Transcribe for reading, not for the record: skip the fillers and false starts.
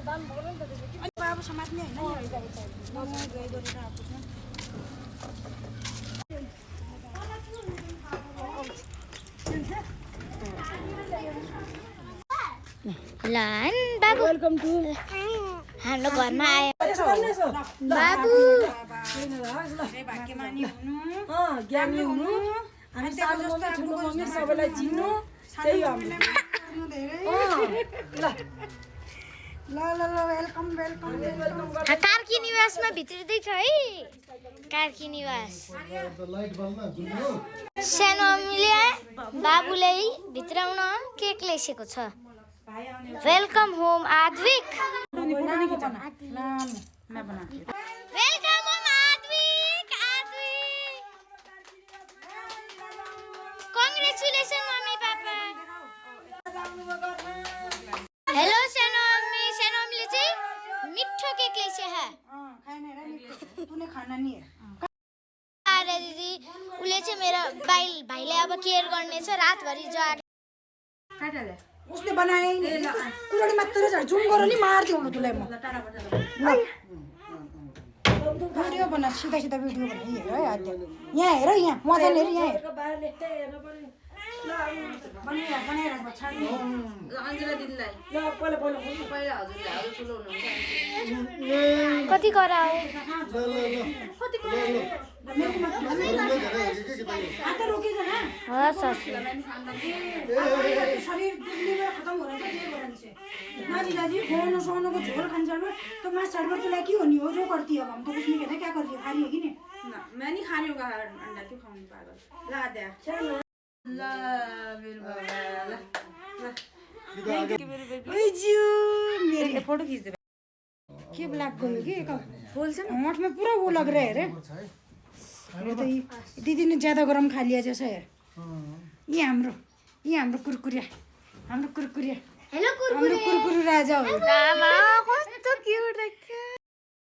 बाबु समात्ने हैन बाबु वेलकम टु हाम्रो घरमा आयो बाबु भाग्यमानी हुनु ज्ञानी हुनु हामी सानो मम्मी ठुलो मम्मी सबैलाई चिन्नु त्यही हो ल ल ल वेलकम वेलकम कार्की निवासमा भित्रिँदै छ है कार्की निवास सानो मम्मीले बाबुले भित्राउन केक ल्याइसकेको छ welcome home Advik welcome home Advik congratulation mummy papa hello सानो मम्मीले चाहिँ मिठो केक ल्याइछ अरे दिदी उसले चाहिँ मेरो भाइले अब केयर गर्नेछ रातभरि जाग उसले बनाए नि कुरोडी मात्र झुम गरो नि मार्दिउ न तुलाई म भिडियो बना सीधा सीधा भिडियो बना हेर है आद्य यहाँ हेर यहाँ मजाले हेर यहाँ हेर बनाइराख्नु छाड्नु ल अञ्जना दिदीलाई ल पहिला हजुरले हजुर ठुलो हुनुहुन्छ कति कराओ कति कराओ आता रोके जरा हस् शरीर दुर्नीमा खत्म हो रहा है ये बरन से ना जीजाजी फोन सोनो को झोल खान जानो तो मैं सर्वर तो लाइक ही होनी हो जो करती है हम तो कुछ नहीं कहते क्या कर रही है खा रही है कि नहीं ना मैं नहीं खा रही हूँ अंडा क्यों खाऊंगी पागल ला दे चलो ला मेरे बाबा ला ओए जियो मेरी फोटो खींच दे के ब्लैक गयो के बोल से होंठ में पूरा वो लग रहा है रे ये तो दीदी ने ज्यादा गरम खा लिया जैसा है ये हाम्रो कुरकुरिया हेलो कुरकुरे राजा हो आमा